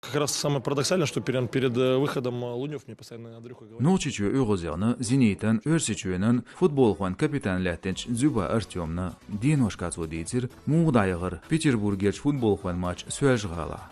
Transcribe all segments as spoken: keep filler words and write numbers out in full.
Как раз самое парадоксальное, что перед, перед э, выходом э, Лунёв мне постоянно Андрюха говорит. Нохчийчоь оьгӀазъяьхна «Зенитан», Оьрсийчоьнан футболхойн капитан лаьттинчу Дзюба Артёмна. Деношкахь цо дийцира, муха дӀаяхара Петербургерчу футболхойн матч Соьлжа-ГӀалахь.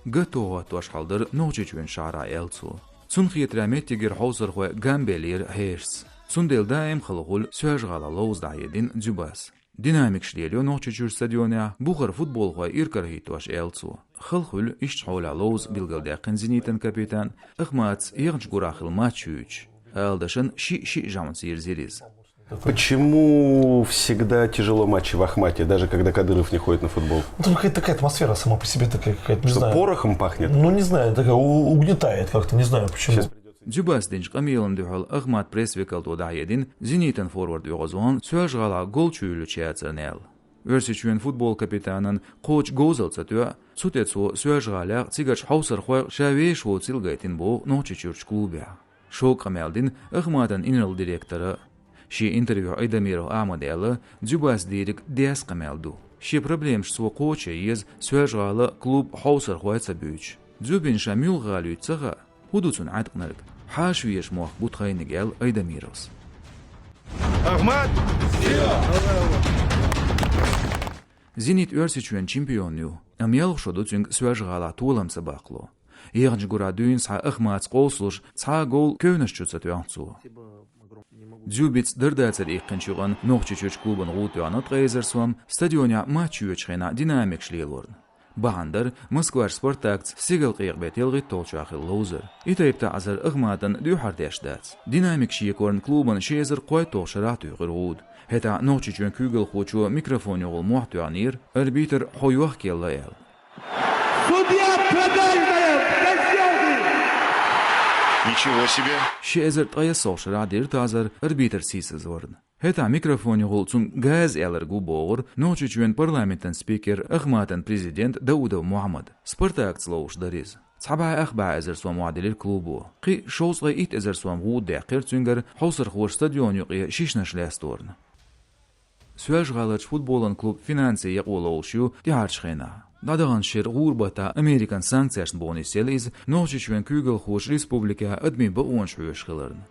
Гатто хӀоттош хьал дара Нохчийчоьнан шахьарахь, аьлла цо. Цунна хетарехь, меттигера хьовсархой гамбеллера хьешаца. Цундела даим хала хуьлу Соьлжа-ГӀалахь ловза дӀахьедина Дзюбас. Динамикаш лелайо Нохчийчуьра стадионехь, бухара футболхой иракарахӀиттош, аьлла цо. Хала хуьлу иштта хьолехь ловза билгалдаьккхина «Зенитан» капитана, Ахматца яханчу гурахь хилла матч юьйцуш. Ала дашан, шиъ-шиъ жамӀца йирзира иза. Почему всегда тяжело матчи в Ахмате, даже когда Кадыров не ходит на футбол? Ну, там какая-то такая атмосфера сама по себе такая какая-то, не Что знаю. Порохом пахнет? Ну, не знаю, такая у- угнетает как-то, не знаю почему. Сейчас Дзюбас динчу къамелана дуьхьал Ахмат пресс-векалто дӀахьедина «Зенитан» форвард оьгӀазонна Соьлжа-ГӀалахь гол чу юьллучу яцарна аьлла. Оьрсийчоьнан футбол капитанан кхочу говзалла ца тоьа, цу тӀе цо Соьлжа-ГӀалехь, цигарчу хьовсархойх ша вешан воцург гайтина боху Нохчийчуьрчу клубехь. Шога къамел дина Ахматан инарла директора. Шен интервьюхь Айдамиров Ахьмада аьлла, Дзюбас дийриг дерза къамел ду. Шен проблемаш цо кхочуш еза, Соьлжа-ГӀала клуб хьовсархой ца буьйцуш. Дзюбина ша муьлха гӀала юьйцу ца хаьа, хӀун ду цунна Ӏаткънарг? Хьаша везаш мохк бу тхайниг, аьлла Айдамировс. Ахмат! «Зенит» Оьрсийчоьнан чемпион ю, амма ялх шо ду цуьнга Соьлжа-ГӀалахь толам ца баккхало. Яханчу гурахь дуьйна схьа Ахматца къовсалуш, цхьа а гол кевнаш чу ца тоьхна цо. Дзюбица дар-дацар иккхинчу юкъанна Нохчийчуьрчу клубана гӀуда тоьхна ткъе эзар сом, стадионехь матч йоьдучу хенахь динамикаш лелорна. Бахьана дара Москварчу «Спартакца» стигалкъекъа бетта ялхитталгӀачохь хилла ловзар. И тайпа таӀзар Ахматана дуьххьара деш дац. Динамикаш екорна клубана ши эзар кхойтталгӀачу шарахь туьйхира гӀуда. ХӀетахь Нохчийчоьнан куьйгалхочо микрофонехула мохь тоьхнера, арбитр «хьо йохка елла» аьлла. Судья продажная! Козёлы! Ничего себе! Ши эзар ткъайоьссалгӀачу шарахь дира таӀзар арбитрца сийсазварна. ХӀетахь микрофонехула цунна газа аьлларг ву бохура Нохчийчоьнан парламентан спикер, Ахматан президент Даудов Мухьаммад. «Спартакца» ловзуш дара иза. Цхьа бӀе ах бӀе эзар сом охьадиллира клубо. Кхин а шовзткъе итт эзар сом гӀуда даьккхира цуьнгара хьовсархоша стадион юкъе шишнаш лесторна. Соьлжа-ГӀаларчу футболан клуб финансийн якъо ловзуш ю тӀаьхьарчу хенахь. ДӀадаханчу шеран гӀуран баттахь Американ санкцешна боху нисъелла иза, Нохчийчоьнан куьйгалхоша республикехь адамийн бакъонаш хьоьшуш хиларна.